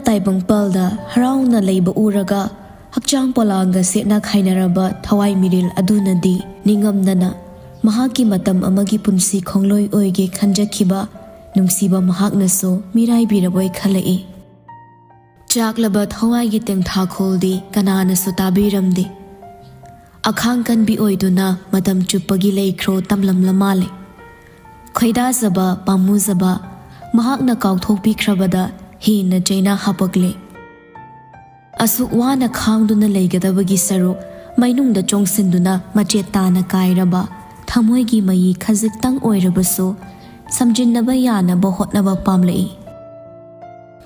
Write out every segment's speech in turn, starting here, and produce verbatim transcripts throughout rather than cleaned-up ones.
ꯇꯥꯏꯕꯪꯄꯥꯜꯗ ꯍꯔꯥꯎꯅ ꯂꯩꯕ ꯎꯔꯒ ꯍꯛꯆꯥꯡ ꯄꯣꯂꯥꯡꯒ ꯁꯦꯠꯅ ꯈꯥꯏꯅꯔꯕ ꯊꯋꯥꯏ ꯃꯤꯔꯤꯜ ꯑꯗꯨꯅꯗꯤ ꯅꯤꯡꯉꯝꯗꯅ ꯃꯍꯥꯛꯀꯤ ꯃꯇꯝ ꯑꯃꯒꯤ ꯄꯨꯟꯁꯤ ꯈꯣꯡꯂꯣꯏ ꯑꯣꯏꯒꯦ ꯈꯟꯖꯈꯤꯕ ꯅꯨꯡꯁꯤꯕ ꯃꯍꯥꯛꯅꯁꯨ ꯃꯤꯔꯥꯏꯕꯤꯔꯕꯣꯏ ꯈꯜꯂꯛꯏ꯫ ꯆꯥꯛꯂꯕ ꯊꯋꯥꯏꯒꯤ ꯇꯦꯡꯊꯥꯈꯣꯜꯗꯤ ꯀꯅꯥꯅꯁꯨ ꯇꯥꯕꯤꯔꯝꯗꯦ꯫ ꯑꯈꯥꯡ ꯀꯟꯕꯤ ꯑꯣꯏꯗꯨꯅ ꯃꯇꯝ ꯆꯨꯞꯄꯒꯤ ꯂꯩꯈ꯭ꯔꯣ ꯇꯝꯂꯝꯂ ꯃꯥꯜꯂꯦ꯫ ꯈꯣꯏꯗꯥꯖꯕ, ꯄꯥꯝꯃꯨꯖꯕ ꯃꯍꯥꯛꯅ ꯀꯥꯎꯊꯣꯛꯄꯤꯈ꯭ꯔꯕꯗ ꯍꯦꯟꯅ ꯆꯩꯅꯥ ꯍꯥꯄꯛꯂꯦ꯫ ꯑꯁꯨꯛ ꯋꯥꯅ ꯈꯥꯡꯗꯨꯅ ꯂꯩꯒꯗꯕꯒꯤ ꯁꯔꯨꯛ ꯃꯩꯅꯨꯡꯗ ꯆꯣꯡꯁꯤꯟꯗꯨꯅ ꯃꯆꯦꯠ ꯇꯥꯅ ꯀꯥꯏꯔꯕ ꯊꯃꯣꯏꯒꯤ ꯃꯌꯤ ꯈꯖꯤꯛꯇꯪ ꯑꯣꯏꯔꯕꯁꯨ ꯁꯝꯖꯤꯟꯅꯕ ꯌꯥꯅꯕ ꯍꯣꯠꯅꯕ ꯄꯥꯝꯂꯛꯏ꯫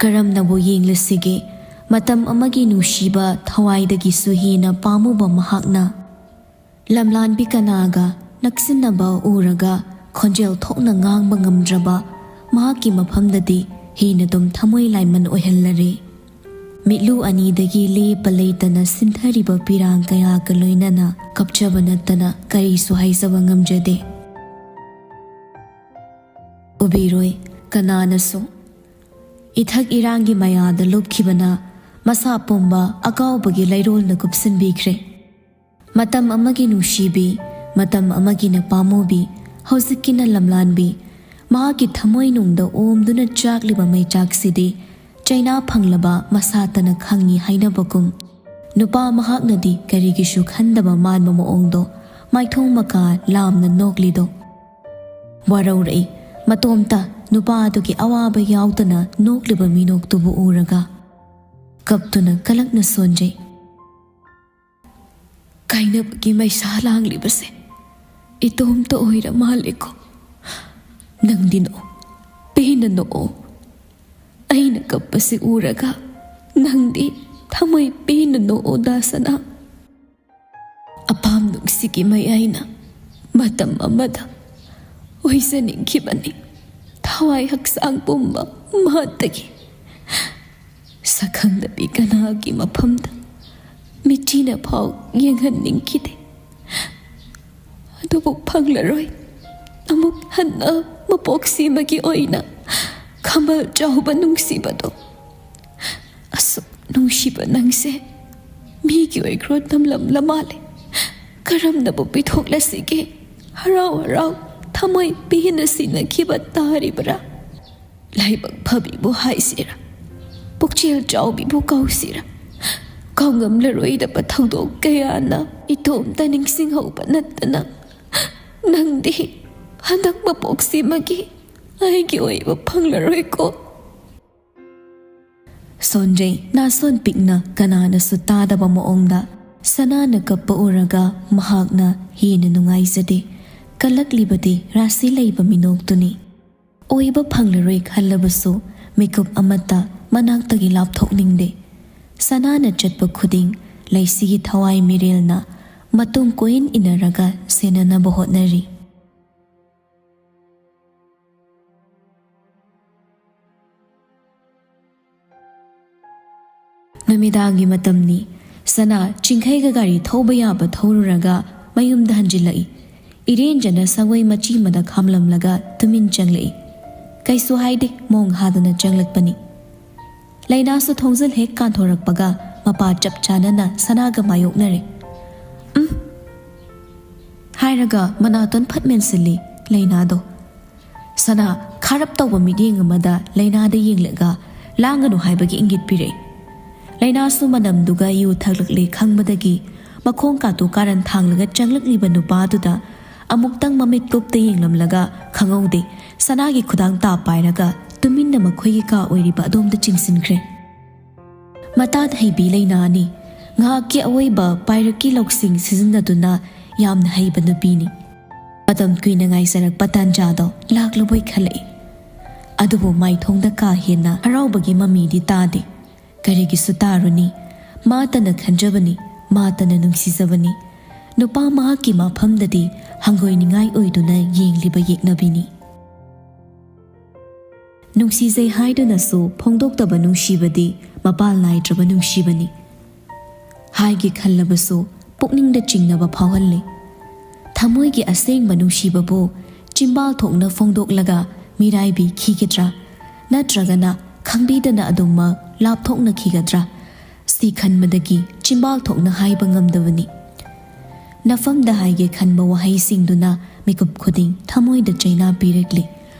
ꯀꯔꯝꯅꯕꯨ ꯌꯦꯡꯂꯁꯤꯒꯦ, ꯃꯇꯝ ꯑꯃꯒꯤ ꯅꯨꯡꯁꯤꯕ ꯊꯋꯥꯏꯗꯒꯤꯁꯨ ꯍꯦꯟꯅ ꯄꯥꯝꯃꯨꯕ ꯃꯍꯥꯛꯅ ꯂꯝꯂꯥꯟꯕꯤ ꯀꯅꯥꯒ ꯅꯛꯁꯤꯟꯅꯕ ꯎꯔꯒ ꯈꯣꯟꯖꯦꯜ ꯊꯣꯛꯅ ꯉꯥꯡꯕ ꯉꯝꯗ꯭ꯔꯕ ꯃꯍꯥꯛꯀꯤ ꯃꯐꯝꯗꯗꯤ ꯍꯦꯟꯅ ꯑꯗꯨꯝ ꯊꯃꯣꯏ ꯂꯥꯏꯃꯟ ꯑꯣꯏꯍꯜꯂꯔꯦ꯫ ꯃꯤꯠꯂꯨ ꯑꯅꯤꯗꯒꯤ ꯂꯦꯞꯄ ꯂꯩꯇꯅ ꯁꯤꯟꯊꯔꯤꯕ ꯄꯤꯔꯥꯡ ꯀꯌꯥꯒ ꯂꯣꯏꯅꯅ ꯀꯞꯆꯕ ꯅꯠꯇꯅ ꯀꯔꯤꯁꯨ ꯍꯥꯏꯖꯕ ꯉꯝꯖꯗꯦ꯫ ꯎꯕꯤꯔꯣꯏ ꯀꯅꯥꯅꯁꯨ꯫ ꯏꯊꯛ ꯏꯔꯥꯡꯒꯤ ꯃꯌꯥꯗ ꯂꯨꯞꯈꯤꯕꯅ ꯃꯁꯥ ꯄꯨꯝꯕ ꯑꯀꯥꯎꯕꯒꯤ ꯂꯩꯔꯣꯜꯅ ꯀꯨꯞꯁꯤꯟꯕꯤꯈ꯭ꯔꯦ꯫ ꯃꯇꯝ ꯑꯃꯒꯤ ꯅꯨꯡꯁꯤꯕꯤ, ꯃꯇꯝ ꯑꯃꯒꯤꯅ ꯄꯥꯝꯃꯨꯕꯤ, ꯍꯧꯖꯤꯛꯀꯤꯅ ꯂꯝꯂꯥꯟꯕꯤ, ꯃꯍꯥꯛꯀꯤ ꯊꯃꯣꯏꯅꯨꯡꯗ ꯑꯣꯝꯗꯨꯅ ꯆꯥꯛꯂꯤꯕ ꯃꯩꯆꯥꯛꯁꯤꯗꯤ ꯆꯩꯅꯥ ꯐꯪꯂꯕ ꯃꯁꯥꯇꯅ ꯈꯪꯉꯤ ꯍꯥꯏꯅꯕꯒꯨꯝ, ꯅꯨꯄꯥ ꯃꯍꯥꯛꯅꯗꯤ ꯀꯔꯤꯒꯤꯁꯨ ꯈꯟꯗꯕ ꯃꯥꯟꯕ ꯃꯑꯣꯡꯗꯣ ꯃꯥꯏꯊꯣꯡ ꯃꯀꯥ ꯂꯥꯝꯅ ꯅꯣꯛꯂꯤꯗꯣ꯫ ꯋꯥꯔꯧꯔꯛꯏ ꯃꯇꯣꯝꯇ ꯅꯨꯄꯥ ꯑꯗꯨꯒꯤ ꯑꯋꯥꯕ ꯌꯥꯎꯗꯅ ꯅꯣꯛꯂꯤꯕ ꯃꯤꯅꯣꯛꯇꯨꯕꯨ ꯎꯔꯒ꯫ ꯀꯞꯇꯨꯅ ꯀꯂꯛꯅ ꯁꯣꯟꯖꯩ꯫ ꯀꯥꯏꯅꯕꯒꯤ ꯃꯩꯁꯥ ꯂꯥꯡꯂꯤꯕꯁꯦ ꯏꯇꯣꯝꯇ ꯑꯣꯏꯔ ꯃꯥꯜꯂꯦꯀꯣ꯫ ꯅꯪꯗꯤ ꯅꯣꯛꯑꯣ, ꯄꯦꯟꯅ ꯅꯣꯛꯑꯣ꯫ ꯑꯩꯅ ꯀꯞꯄꯁꯤ ꯎꯔꯒ ꯅꯪꯗꯤ ꯊꯃꯣꯏ ꯄꯦꯟꯅ ꯅꯣꯛꯑꯣ ꯗꯥꯁꯅꯥ꯫ ꯑꯄꯥꯝ ꯅꯨꯡꯁꯤꯒꯤ ꯃꯌꯥꯏꯅ ꯃꯇꯝ ꯑꯃꯗ ꯑꯣꯏꯖꯅꯤꯡꯈꯤꯕꯅꯤ꯫ ꯊꯋꯥꯏ ꯍꯛꯆꯥꯡ ꯄꯨꯝꯕ ꯃꯍꯥꯛꯇꯒꯤ ꯁꯛꯈꯪꯗꯕꯤ ꯀꯅꯥꯒꯤ ꯃꯐꯝꯗ ꯃꯤꯠꯆꯤꯅ ꯐꯥꯎ ꯌꯦꯡꯍꯟꯅꯤꯡꯈꯤꯗꯦ꯫ ꯑꯗꯨꯕꯨ ꯐꯪꯂꯔꯣꯏ꯫ ꯑꯃꯨꯛ ꯍꯟꯅ ꯃꯄꯣꯛꯁꯤꯃꯒꯤ ꯑꯣꯏꯅ ꯈꯝꯕꯜ ꯆꯥꯎꯕ ꯅꯨꯡꯁꯤꯕꯗꯣ꯫ ꯅꯨꯡꯁꯤꯕ ꯅꯪꯁꯦ ꯃꯤꯒꯤ ꯑꯣꯏꯈ꯭ꯔꯣ ꯇꯝꯂꯝꯂ ꯃꯥꯜꯂꯦ꯫ ꯀꯔꯝꯅꯕꯨ ꯄꯤꯊꯣꯛꯂꯁꯤꯒꯦ? ꯍꯔꯥꯎ ꯍꯔꯥꯎ ꯊꯃꯣꯏ ꯄꯦꯟꯅ ꯁꯤꯟꯅꯈꯤꯕ ꯇꯥꯔꯤꯕꯔꯥ? ꯂꯥꯏꯕꯛ ꯐꯕꯤꯕꯨ ꯍꯥꯏꯁꯤꯔꯥ? ꯄꯨꯛꯆꯦꯜ ꯆꯥꯎꯕꯤꯕꯨ ꯀꯧꯁꯤꯔꯥ? ꯀꯥꯎꯉꯝꯂꯔꯣꯏꯗꯕ ꯊꯧꯗꯣꯛ ꯀꯌꯥꯅ ꯏꯇꯣꯝꯇ ꯅꯤꯡꯁꯤꯡꯍꯧꯕ ꯅꯠꯇꯅ ꯅꯪꯗꯤ ꯍꯟꯗꯛ ꯃꯄꯣꯛꯁꯤꯃꯒꯤ ꯑꯩꯒꯤ ꯑꯣꯏꯕ ꯐꯪꯂꯔꯣꯏꯀꯣ꯫ ꯁꯣꯟꯖꯩ ꯅꯥꯁꯣꯟ ꯄꯤꯛꯅ ꯀꯅꯥꯅꯁꯨ ꯇꯥꯗꯕ ꯃꯑꯣꯡꯗ ꯁꯅꯥꯅ ꯀꯞꯄ ꯎꯔꯒ ꯃꯍꯥꯛꯅ ꯍꯦꯟꯅ ꯅꯨꯡꯉꯥꯏꯖꯗꯦ꯫ ꯀꯜꯂꯛꯂꯤꯕꯗꯤ ꯔꯥꯁꯤ ꯂꯩꯕ ꯃꯤꯅꯣꯛꯇꯨꯅꯤ꯫ ꯑꯣꯏꯕ ꯐꯪꯂꯔꯣꯏ ꯈꯜꯂꯕꯁꯨ ꯃꯤꯀꯨꯞ ꯑꯃꯠꯇ ꯃꯅꯥꯛꯇꯒꯤ ꯂꯥꯞꯊꯣꯛꯅꯤꯡꯗꯦ꯫ ꯁꯅꯥꯅ ꯆꯠꯄ ꯈꯨꯗꯤꯡ ꯂꯩꯁꯤꯒꯤ ꯊꯋꯥꯏ ꯃꯤꯔꯦꯜꯅ ꯃꯇꯨꯡ ꯀꯣꯏꯟ ꯏꯟꯅꯔꯒ ꯁꯦꯟꯅꯅꯕ ꯍꯣꯠꯅꯔꯤ꯫ ꯅꯨꯃꯤꯗꯥꯡꯒꯤ ꯃꯇꯝꯅꯤ꯫ ꯁꯅꯥ ꯆꯤꯡꯈꯩꯒ ꯒꯥꯔꯤ ꯊꯧꯕ ꯌꯥꯕ ꯊꯧꯔꯨꯔꯒ ꯃꯌꯨꯝꯗ ꯍꯟꯖꯤꯜꯂꯛꯏ꯫ ꯏꯔꯦꯟꯖꯅ ꯁꯪꯒꯣꯏ ꯃꯆꯤ ꯑꯃꯗ ꯈꯥꯝꯂꯝꯂꯒ ꯇꯨꯃꯤꯟ ꯆꯪꯂꯛꯏ꯫ ꯀꯩꯁꯨ ꯍꯥꯏꯗꯦ, ꯃꯣꯡ ꯍꯥꯗꯅ ꯆꯪꯂꯛꯄꯅꯤ꯫ ꯂꯩꯅꯥꯁꯨ ꯊꯣꯡꯖꯤꯜ ꯍꯦꯛ ꯀꯥꯟꯊꯣꯔꯛꯄꯒ ꯃꯄꯥ ꯆꯞ ꯆꯥꯅꯅ ꯁꯅꯥꯒ ꯃꯥꯌꯣꯛꯅꯔꯦ꯫ "ꯎꯝ?" ꯍꯥꯏꯔꯒ ꯃꯅꯥꯇꯣꯟ ꯐꯠ ꯃꯦꯟꯁꯤꯜꯂꯤ ꯂꯩꯅꯥꯗꯣ꯫ ꯁꯅꯥ ꯈꯥꯔꯞ ꯇꯧꯕ ꯃꯤꯠꯌꯦꯡ ꯑꯃꯗ ꯂꯩꯅꯥꯗ ꯌꯦꯡꯂꯒ ꯂꯥꯡꯒꯅꯨ ꯍꯥꯏꯕꯒꯤ ꯏꯪꯒꯤꯠ ꯄꯤꯔꯛꯏ꯫ ꯂꯩꯅꯥꯁꯨ ꯃꯅꯝꯗꯨꯒ ꯌꯨ ꯊꯛꯂꯛꯂꯦ ꯈꯪꯕꯗꯒꯤ ꯃꯈꯣꯡ ꯀꯥꯇꯨ ꯀꯥꯔꯟ ꯊꯥꯡꯂꯒ ꯆꯪꯂꯛꯂꯤꯕ ꯅꯨꯄꯥꯗꯨꯗ ꯑꯃꯨꯛꯇꯪ ꯃꯃꯤꯠ ꯀꯨꯞꯇ ꯌꯦꯡꯂꯝꯂꯒ ꯈꯪꯍꯧꯗꯦ ꯁꯅꯥꯒꯤ ꯈꯨꯗꯥꯡ ꯇꯥ ꯄꯥꯏꯔꯒ ꯇꯨꯃꯤꯟꯅ ꯃꯈꯣꯏꯒꯤ ꯀꯥ ꯑꯣꯏꯔꯤꯕ ꯑꯗꯣꯝꯗ ꯆꯤꯡꯁꯤꯟꯈ꯭ꯔꯦ꯫ ꯃꯇꯥ ꯍꯩꯕꯤ ꯂꯩꯅꯥꯅꯤ꯫ ꯉꯥꯏꯍꯥꯛꯀꯤ ꯑꯋꯣꯏꯕ ꯄꯥꯏꯔꯛꯀꯤ ꯂꯧꯁꯤꯡ ꯁꯤꯖꯤꯟꯅꯗꯨꯅ ꯌꯥꯝꯅ ꯍꯩꯕ ꯅꯨꯄꯤꯅꯤ꯫ ꯃꯇꯝ ꯀꯨꯏꯅ ꯉꯥꯏꯖꯔꯛꯄ ꯇꯥꯟꯖꯥꯗꯣ ꯂꯥꯛꯂꯕꯣꯏ ꯈꯜꯂꯛꯏ꯫ ꯑꯗꯨꯕꯨ ꯃꯥꯏꯊꯣꯡꯗ ꯀꯥ ꯍꯦꯟꯅ ꯍꯔꯥꯎꯕꯒꯤ ꯃꯃꯤꯗꯤ ꯇꯥꯗꯦ꯫ ꯀꯔꯤꯒꯤꯁꯨ ꯇꯥꯔꯨꯅꯤ? ꯃꯥꯇꯅ ꯈꯟꯖꯕꯅꯤ, ꯃꯥꯇꯅ ꯅꯨꯡꯁꯤꯖꯕꯅꯤ꯫ ꯅꯨꯄꯥ ꯃꯍꯥꯛꯀꯤ ꯃꯐꯝꯗꯗꯤ ꯍꯪꯒꯣꯏꯅꯤꯡꯉꯥꯏ ꯑꯣꯏꯗꯨꯅ ꯌꯦꯡꯂꯤꯕ ꯌꯦꯛꯅꯕꯤꯅꯤ꯫ ꯅꯨꯡꯁꯤꯖꯩ ꯍꯥꯏꯗꯨꯅꯁꯨ ꯐꯣꯡꯗꯣꯛꯇꯕ ꯅꯨꯡꯁꯤꯕꯗꯤ ꯃꯄꯥꯜ ꯅꯥꯏꯗ꯭ꯔꯕ ꯅꯨꯡꯁꯤꯕꯅꯤ꯫ ꯍꯥꯏꯒꯦ ꯈꯜꯂꯕꯁꯨ ꯄꯨꯛꯅꯤꯡꯗ ꯆꯤꯡꯅꯕ ꯐꯥꯎꯍꯜꯂꯤ꯫ ꯊꯃꯣꯏꯒꯤ ꯑꯁꯦꯡꯕ ꯅꯨꯡꯁꯤꯕꯕꯨ ꯆꯤꯝꯕꯥꯜ ꯊꯣꯛꯅ ꯐꯣꯡꯗꯣꯛꯂꯒ ꯃꯤꯔꯥꯏꯕꯤꯈꯤꯒꯗ꯭ꯔꯥ? ꯅꯠꯇ꯭ꯔꯒꯅ ꯈꯪꯕꯤꯗꯅ ꯑꯗꯨꯃꯛ ꯂꯥꯞꯊꯣꯛꯅꯈꯤꯒꯗ꯭ꯔꯥ? ꯁꯤ ꯈꯟꯕꯗꯒꯤ ꯆꯤꯝꯕꯥꯜ ꯊꯣꯛꯅ ꯍꯥꯏꯕ ꯉꯝꯗꯕꯅꯤ꯫ ꯅꯐꯝꯗ ꯍꯥꯏꯒꯦ ꯈꯟꯕ ꯋꯥꯍꯩꯁꯤꯡꯗꯨꯅ ꯃꯤꯀꯨꯞ ꯈꯨꯗꯤꯡ ꯊꯃꯣꯏꯗ ꯆꯩꯅꯥ ꯄꯤꯔꯛꯂꯤ꯫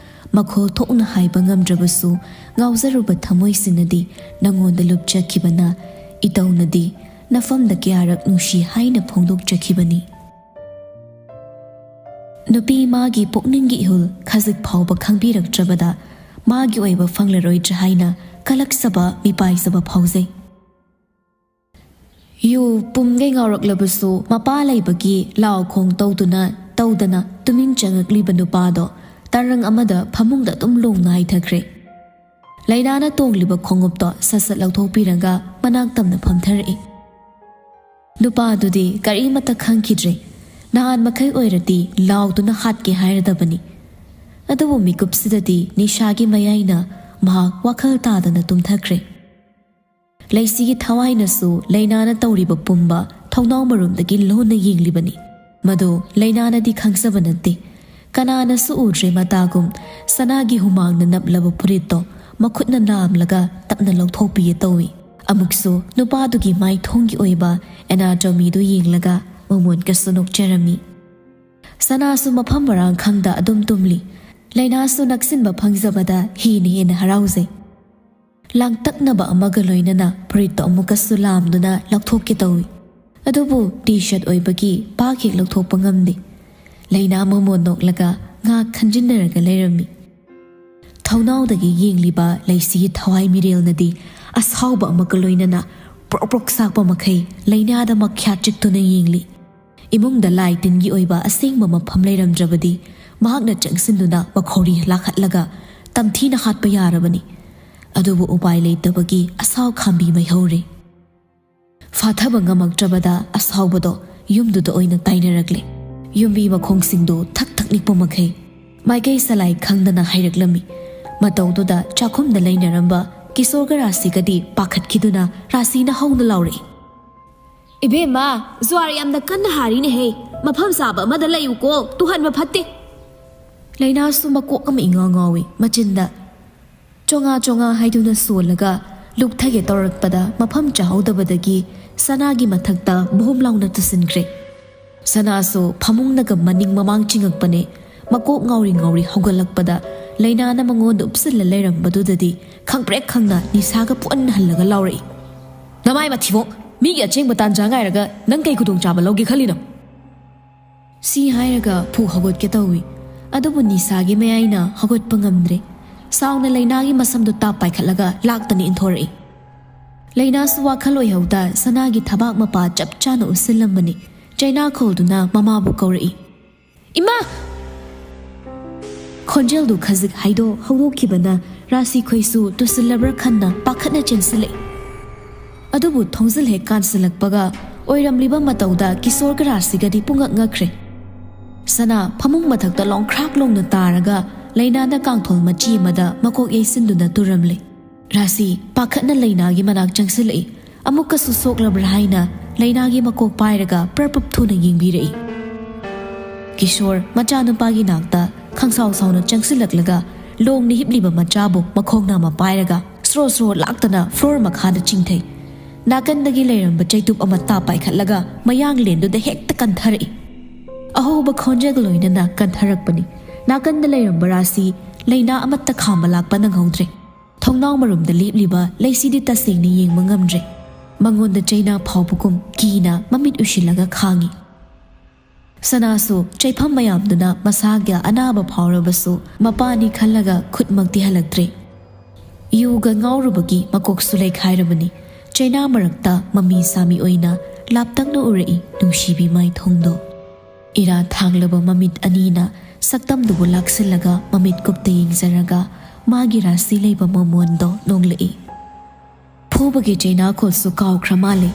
ꯃꯈꯣꯜ ꯊꯣꯛꯅ ꯍꯥꯏꯕ ꯉꯝꯗ꯭ꯔꯕꯁꯨ, ꯉꯥꯎꯖꯔꯨꯕ ꯊꯃꯣꯏꯁꯤꯅꯗꯤ ꯅꯉꯣꯟꯗ ꯂꯨꯞꯆꯈꯤꯕꯅ, ꯏꯇꯧꯅꯗꯤ ꯅꯐꯝꯗ ꯀꯌꯥꯔꯛ ꯅꯨꯡꯁꯤ ꯍꯥꯏꯅ ꯐꯣꯡꯗꯣꯛꯆꯈꯤꯕꯅꯤ꯫ ꯅꯨꯄꯤ ꯃꯥꯒꯤ ꯄꯨꯛꯅꯤꯡꯒꯤ ꯏꯍꯨꯜ ꯈꯖꯤꯛ ꯐꯥꯎꯕ ꯈꯪꯕꯤꯔꯛꯇ꯭ꯔꯕꯗ, ꯃꯥꯒꯤ ꯑꯣꯏꯕ ꯐꯪꯂꯔꯣꯏꯗ꯭ꯔꯥ ꯍꯥꯏꯅ ꯀꯂꯛꯆꯕ, ꯃꯤꯄꯥꯏꯖꯕ ꯐꯥꯎꯖꯩ꯫ ꯌꯨ ꯄꯨꯝꯒꯩ ꯉꯥꯎꯔꯛꯂꯕꯁꯨ, ꯃꯄꯥ ꯂꯩꯕꯒꯤ ꯂꯥꯎ ꯈꯣꯡ ꯇꯧꯗꯨꯅ, ꯇꯧꯗꯅ ꯇꯨꯃꯤꯟ ꯆꯪꯉꯛꯂꯤꯕ ꯅꯨꯄꯥꯗꯣ ꯇꯔꯪ ꯑꯃꯗ ꯐꯃꯨꯡꯗ ꯑꯗꯨꯝ ꯂꯣꯡꯅ ꯍꯥꯏꯊꯈ꯭ꯔꯦ꯫ ꯂꯩꯅꯥꯅ ꯇꯣꯡꯂꯤꯕ ꯈꯣꯡꯎꯞꯇꯣ ꯁꯠ ꯁꯠ ꯂꯧꯊꯣꯛꯄꯤꯔꯒ ꯃꯅꯥꯛ ꯇꯝꯅ ꯐꯝꯊꯔꯛꯏ꯫ ꯅꯨꯄꯥꯗꯨꯗꯤ ꯀꯔꯤꯃꯠꯇ ꯈꯪꯈꯤꯗ꯭ꯔꯦ꯫ ꯅꯍꯥꯟ ꯃꯈꯩ ꯑꯣꯏꯔꯗꯤ ꯂꯥꯎꯗꯨꯅ ꯍꯥꯠꯀꯦ ꯍꯥꯏꯔꯗꯕꯅꯤ꯫ ꯑꯗꯨꯕꯨ ꯃꯤꯀꯨꯞꯁꯤꯗꯗꯤ ꯅꯤꯁꯥꯒꯤ ꯃꯌꯥꯏꯅ ꯃꯍꯥꯛ ꯋꯥꯈꯜ ꯇꯥꯗꯅ ꯇꯨꯝꯊꯈ꯭ꯔꯦ꯫ ꯂꯩꯁꯤꯒꯤ ꯊꯋꯥꯏꯅꯁꯨ ꯂꯩꯅꯥꯅ ꯇꯧꯔꯤꯕ ꯄꯨꯝꯕ ꯊꯣꯡꯅꯥꯎ ꯃꯔꯨꯝꯗꯒꯤ ꯂꯣꯟꯅ ꯌꯦꯡꯂꯤꯕꯅꯤ꯫ ꯃꯗꯨ ꯂꯩꯅꯥꯅꯗꯤ ꯈꯪꯖꯕ ꯅꯠꯇꯦ꯫ ꯀꯅꯥꯅꯁꯨ ꯎꯗ꯭ꯔꯦ ꯃꯇꯥꯒꯨꯝ ꯁꯅꯥꯒꯤ ꯍꯨꯃꯥꯡꯅ ꯅꯞꯂꯕ ꯐꯨꯔꯤꯠꯇꯣ ꯃꯈꯨꯠꯅ ꯅꯥꯝꯂꯒ ꯇꯞꯅ ꯂꯧꯊꯣꯛꯄꯤꯌꯦ ꯇꯧꯏ꯫ ꯑꯃꯨꯛꯁꯨ ꯅꯨꯄꯥꯗꯨꯒꯤ ꯃꯥꯏꯊꯣꯡꯒꯤ ꯑꯣꯏꯕ ꯑꯦꯅꯥꯇꯣꯃꯤꯗꯨ ꯌꯦꯡꯂꯒ ꯃꯃꯣꯟ ꯀꯩꯁꯨ ꯅꯣꯛꯆꯔꯝꯃꯤ꯫ ꯁꯅꯥꯁꯨ ꯃꯐꯝ ꯃꯔꯥꯡ ꯈꯪꯗ ꯑꯗꯨꯝ ꯇꯨꯝꯂꯤ꯫ ꯂꯩꯅꯥꯁꯨ ꯅꯛꯁꯤꯟꯕ ꯐꯪꯖꯕꯗ ꯍꯦꯟꯅ ꯍꯦꯟꯅ ꯍꯔꯥꯎꯖꯩ꯫ ꯂꯥꯡꯇꯛꯅꯕ ꯑꯃꯒ ꯂꯣꯏꯅꯅ ꯐꯨꯔꯤꯠꯇꯣ ꯑꯃꯨꯛꯀꯁꯨ ꯂꯥꯝꯗꯨꯅ ꯂꯧꯊꯣꯛꯀꯦ ꯇꯧꯏ꯫ ꯑꯗꯨꯕꯨ ꯇꯤ ꯁꯔꯠ ꯑꯣꯏꯕꯒꯤ ꯄꯥꯛ ꯍꯦꯛ ꯂꯧꯊꯣꯛꯄ ꯉꯝꯗꯦ꯫ ꯂꯩꯅꯥ ꯃꯃꯣꯟ ꯅꯣꯛꯂꯒ ꯉꯥꯏꯍꯥꯛ ꯈꯟꯖꯤꯟꯅꯔꯒ ꯂꯩꯔꯝꯃꯤ꯫ ꯊꯣꯡꯅꯥꯎꯗꯒꯤ ꯌꯦꯡꯂꯤꯕ ꯂꯩꯁꯤꯒꯤ ꯊꯋꯥꯏ ꯃꯤꯔꯦꯜꯅꯗꯤ ꯑꯁꯥꯎꯕ ꯑꯃꯒ ꯂꯣꯏꯅꯅ ꯄ꯭ꯔꯣꯛ ꯄ꯭ꯔꯣꯛ ꯆꯥꯛꯄ ꯃꯈꯩ ꯂꯩꯅꯥꯗ ꯃꯈ꯭ꯌꯥꯠ ꯆꯤꯛꯇꯨꯅ ꯌꯦꯡꯂꯤ꯫ ꯏꯃꯨꯡꯗ ꯂꯥꯏ ꯇꯤꯟꯒꯤ ꯑꯣꯏꯕ ꯑꯁꯦꯡꯕ ꯃꯐꯝ ꯂꯩꯔꯝꯗ꯭ꯔꯕꯗꯤ ꯃꯍꯥꯛꯅ ꯆꯪꯁꯤꯟꯗꯨꯅ ꯃꯈꯧꯔꯤ ꯂꯥꯈꯠꯂꯒ ꯇꯝꯊꯤꯅ ꯍꯥꯠꯄ ꯌꯥꯔꯕꯅꯤ꯫ ꯑꯗꯨꯕꯨ ꯎꯄꯥꯏ ꯂꯩꯇꯕꯒꯤ ꯑꯁꯥꯎ ꯈꯥꯝꯕꯤ ꯃꯩꯍꯧꯔꯦ꯫ ꯐꯥꯊꯕ ꯉꯝꯃꯛꯇ꯭ꯔꯕꯗ ꯑꯁꯥꯎꯕꯗꯣ ꯌꯨꯝꯗꯨꯗ ꯑꯣꯏꯅ ꯇꯥꯏꯅꯔꯛꯂꯦ꯫ ꯌꯨꯝꯕꯤ ꯃꯈꯣꯡꯁꯤꯡꯗꯨ ꯊꯛ ꯊꯛ ꯅꯤꯛꯄ ꯃꯈꯩ ꯃꯥꯏꯀꯩ ꯁꯂꯥꯏ ꯈꯪꯗꯅ ꯍꯥꯏꯔꯛꯂꯝꯃꯤ꯫ ꯃꯇꯧꯗꯨꯗ ꯆꯥꯛꯈꯨꯝꯗ ꯂꯩꯅꯔꯝꯕ ꯀꯤꯁꯣꯔꯒ ꯔꯥꯁꯤꯒꯗꯤ ꯄꯥꯈꯠꯈꯤꯗꯨꯅ ꯔꯥꯁꯤꯅ ꯍꯧꯅ ꯂꯥꯎꯔꯛꯏ꯫ "ꯏꯕꯦꯝꯃ, ꯖ꯭ꯋꯥꯔ ꯌꯥꯝꯅ ꯀꯟꯅ ꯍꯥꯔꯤꯅꯦꯍꯦ꯫ ꯃꯐꯝ ꯆꯥꯕ ꯑꯃꯗ ꯂꯩꯌꯨꯀꯣ, ꯇꯨꯍꯟꯕ ꯐꯠꯇꯦ꯫" ꯂꯩꯅꯥꯁꯨ ꯃꯀꯣꯛ ꯑꯃ ꯏꯉꯥꯎ ꯉꯥꯎꯏ꯫ ꯃꯆꯤꯟꯗ ꯆꯣꯉꯥ ꯆꯣꯉꯥ ꯍꯥꯏꯗꯨꯅ ꯁꯣꯜꯂꯒ ꯂꯨꯞꯊꯒꯦ ꯇꯧꯔꯛꯄꯗ ꯃꯐꯝ ꯆꯥꯍꯧꯗꯕꯗꯒꯤ ꯁꯅꯥꯒꯤ ꯃꯊꯛꯇ ꯕꯣꯝ ꯂꯥꯎꯅ ꯇꯨꯁꯤꯟꯈ꯭ꯔꯦ꯫ ꯁꯅꯥꯁꯨ ꯐꯃꯨꯡꯅꯒ ꯃꯅꯤꯡ ꯃꯃꯥꯡ ꯆꯤꯡꯉꯛꯄꯅꯦ꯫ ꯃꯀꯣꯛ ꯉꯥꯎꯔꯤ ꯉꯥꯎꯔꯤ ꯍꯧꯒꯠꯂꯛꯄꯗ ꯂꯩꯅꯥꯅ ꯃꯉꯣꯟꯗ ꯎꯞꯁꯤꯜꯂ ꯂꯩꯔꯝꯕꯗꯨꯗꯗꯤ ꯈꯪꯄ꯭ꯔꯦꯛ ꯈꯪꯅ ꯅꯤꯁꯥꯒ ꯄꯨꯟꯍꯜꯂꯒ ꯂꯥꯎꯔꯛꯏ, "ꯅꯃꯥꯏ ꯃꯊꯤꯕꯣꯡ! ꯃꯤꯒꯤ ꯑꯆꯦꯡꯕ ꯇꯥꯟꯖꯥ ꯉꯥꯏꯔꯒ ꯅꯪ ꯀꯩ ꯈꯨꯗꯣꯡꯆꯥꯕ ꯂꯧꯒꯦ ꯈꯜꯂꯤꯅꯣ?" ꯁꯤ ꯍꯥꯏꯔꯒ ꯐꯨ ꯍꯧꯒꯠꯀꯦ ꯇꯧꯏ, ꯑꯗꯨꯕꯨ ꯅꯤꯁꯥꯒꯤ ꯃꯌꯥꯏꯅ ꯍꯧꯒꯠꯄ ꯉꯝꯗ꯭ꯔꯦ꯫ ꯁꯥꯎꯅ ꯂꯩꯅꯥꯒꯤ ꯃꯁꯝꯗꯨ ꯇꯥꯞ ꯄꯥꯏꯈꯠꯂꯒ ꯂꯥꯛꯇꯅ ꯏꯟꯊꯣꯔꯛꯏ꯫ ꯂꯩꯅꯥꯁꯨ ꯋꯥꯈꯜ ꯑꯣꯏꯍꯧꯗ ꯁꯅꯥꯒꯤ ꯊꯕꯥꯛ ꯃꯄꯥ ꯆꯞ ꯆꯥꯅ ꯎꯠꯁꯤꯜꯂꯝꯕꯅꯤ꯫ ꯆꯩꯅꯥꯈꯣꯜꯗꯨꯅ ꯃꯃꯥꯕꯨ ꯀꯧꯔꯛꯏ, "ꯏꯃꯥ!" ꯈꯣꯟꯖꯦꯜꯗꯨ ꯈꯖꯤꯛ ꯍꯥꯏꯗꯣꯛ ꯍꯧꯗꯣꯛꯈꯤꯕꯅ ꯔꯥꯁꯤ ꯈꯣꯏꯁꯨ ꯇꯨꯁꯤꯜꯂꯕ꯭ꯔꯥ ꯈꯟꯅ ꯄꯥꯈꯠꯅ ꯆꯦꯟꯁꯤꯜꯂꯛꯏ꯫ ꯑꯗꯨꯕꯨ ꯊꯣꯡꯖꯤꯜ ꯍꯦꯛ ꯀꯥꯟꯁꯤꯜꯂꯛꯄꯒ ꯑꯣꯏꯔꯝꯂꯤꯕ ꯃꯇꯧꯗ ꯀꯤꯁꯣꯔꯒ ꯔꯥꯁꯤꯒꯗꯤ ꯄꯨꯡꯉꯛ ꯉꯛꯈ꯭ꯔꯦ꯫ ꯁꯅꯥ ꯐꯃꯨꯡ ꯃꯊꯛꯇ ꯂꯣꯡꯈ꯭ꯔꯥꯛ ꯂꯣꯡꯅ ꯇꯥꯔꯒ ꯂꯩꯅꯥꯗ ꯀꯥꯡꯊꯣꯜ ꯃꯆꯤ ꯑꯃꯗ ꯃꯀꯣꯛ ꯌꯩꯁꯤꯟꯗꯨꯅ ꯇꯨꯔꯝꯂꯦ꯫ ꯔꯥꯁꯤ ꯄꯥꯈꯠꯅ ꯂꯩꯅꯥꯒꯤ ꯃꯅꯥꯛ ꯆꯪꯁꯤꯜꯂꯛꯏ꯫ ꯑꯃꯨꯛꯀꯁꯨ ꯁꯣꯛꯂꯕ꯭ꯔꯥ ꯍꯥꯏꯅ ꯂꯩꯅꯥꯒꯤ ꯃꯀꯣꯛ ꯄꯥꯏꯔꯒ ꯄ꯭ꯔꯞ ꯄ꯭ꯔꯞ ꯊꯨꯅ ꯌꯦꯡꯕꯤꯔꯛꯏ꯫ ꯀꯤꯁꯣꯔ ꯃꯆꯥꯅꯨꯄꯥꯒꯤ ꯅꯥꯛꯇ ꯈꯪꯁꯥꯎ ꯁꯥꯎꯅ ꯆꯪꯁꯤꯜꯂꯛꯂꯒ ꯂꯣꯡꯅ ꯍꯤꯞꯂꯤꯕ ꯃꯆꯥꯕꯨ ꯃꯈꯣꯡ ꯅꯥꯝꯃ ꯄꯥꯏꯔꯒ ꯁ꯭ꯔꯣ ꯁ꯭ꯔꯣ ꯂꯥꯛꯇꯅ ꯐ꯭ꯂꯣꯔ ꯃꯈꯥꯗ ꯆꯤꯡꯊꯩ꯫ ꯅꯥꯀꯟꯗꯒꯤ ꯂꯩꯔꯝꯕ ꯆꯩꯇꯨꯞ ꯑꯃ ꯇꯥꯞ ꯄꯥꯏꯈꯠꯂꯒ ꯃꯌꯥꯡ ꯂꯦꯟꯗꯨꯗ ꯍꯦꯛꯇ ꯀꯟꯊꯔꯛꯏ꯫ ꯑꯍꯧꯕ ꯈꯣꯟꯖꯦꯜꯒ ꯂꯣꯏꯅꯅ ꯀꯟꯊꯔꯛꯄꯅꯤ꯫ ꯅꯥꯀꯟꯗ ꯂꯩꯔꯝꯕ ꯔꯥꯁꯤ ꯂꯩꯅꯥ ꯑꯃꯠꯇ ꯈꯥꯝꯕ ꯂꯥꯛꯄ ꯅꯪꯍꯧꯗ꯭ꯔꯦ꯫ ꯊꯣꯡꯅꯥꯎ ꯃꯔꯨꯝꯗ ꯂꯦꯞꯂꯤꯕ ꯂꯩꯁꯤꯗꯤ ꯇꯁꯦꯡꯅ ꯌꯦꯡꯕ ꯉꯝꯗ꯭ꯔꯦ꯫ ꯃꯉꯣꯟꯗ ꯆꯩꯅꯥ ꯐꯥꯎꯕꯒꯨꯝ ꯀꯤꯅ ꯃꯃꯤꯠ ꯎꯏꯁꯤꯜꯂꯒ ꯈꯥꯡꯉꯤ꯫ ꯁꯅꯥꯁꯨ ꯆꯩꯐꯝ ꯃꯌꯥꯝꯗꯨꯅ ꯃꯁꯥꯒꯤ ꯑꯅꯥꯕ ꯐꯥꯎꯔꯕꯁꯨ ꯃꯄꯥꯅꯤ ꯈꯜꯂꯒ ꯈꯨꯠꯃꯛꯇꯤ ꯍꯜꯂꯛꯇ꯭ꯔꯦ꯫ ꯌꯨꯒ ꯉꯥꯎꯔꯨꯕꯒꯤ ꯃꯀꯣꯛꯁꯨ ꯂꯩꯈꯥꯏꯔꯕꯅꯤ꯫ ꯆꯩꯅꯥ ꯃꯔꯛꯇ ꯃꯃꯤ ꯁꯥꯃꯤ ꯑꯣꯏꯅ ꯂꯥꯞꯇꯛꯅ ꯎꯔꯛꯏ ꯅꯨꯡꯁꯤꯕꯤ ꯃꯥꯏꯊꯣꯡꯗꯣ꯫ ꯏꯔꯥ ꯊꯥꯡꯂꯕ ꯃꯃꯤꯠ ꯑꯅꯤꯅ ꯁꯛꯇꯝꯗꯨꯕꯨ ꯂꯥꯛꯁꯤꯜꯂꯒ ꯃꯃꯤꯠ ꯀꯨꯞꯇ ꯌꯦꯡꯖꯔꯒ ꯃꯥꯒꯤ ꯔꯥꯁꯤ ꯂꯩꯕ ꯃꯃꯣꯟꯗꯣ ꯅꯣꯡꯂꯛꯏ꯫ ꯐꯨꯕꯒꯤ ꯆꯩꯅꯥꯈꯣꯜꯁꯨ ꯀꯥꯎꯈ꯭ꯔ ꯃꯥꯜꯂꯦ꯫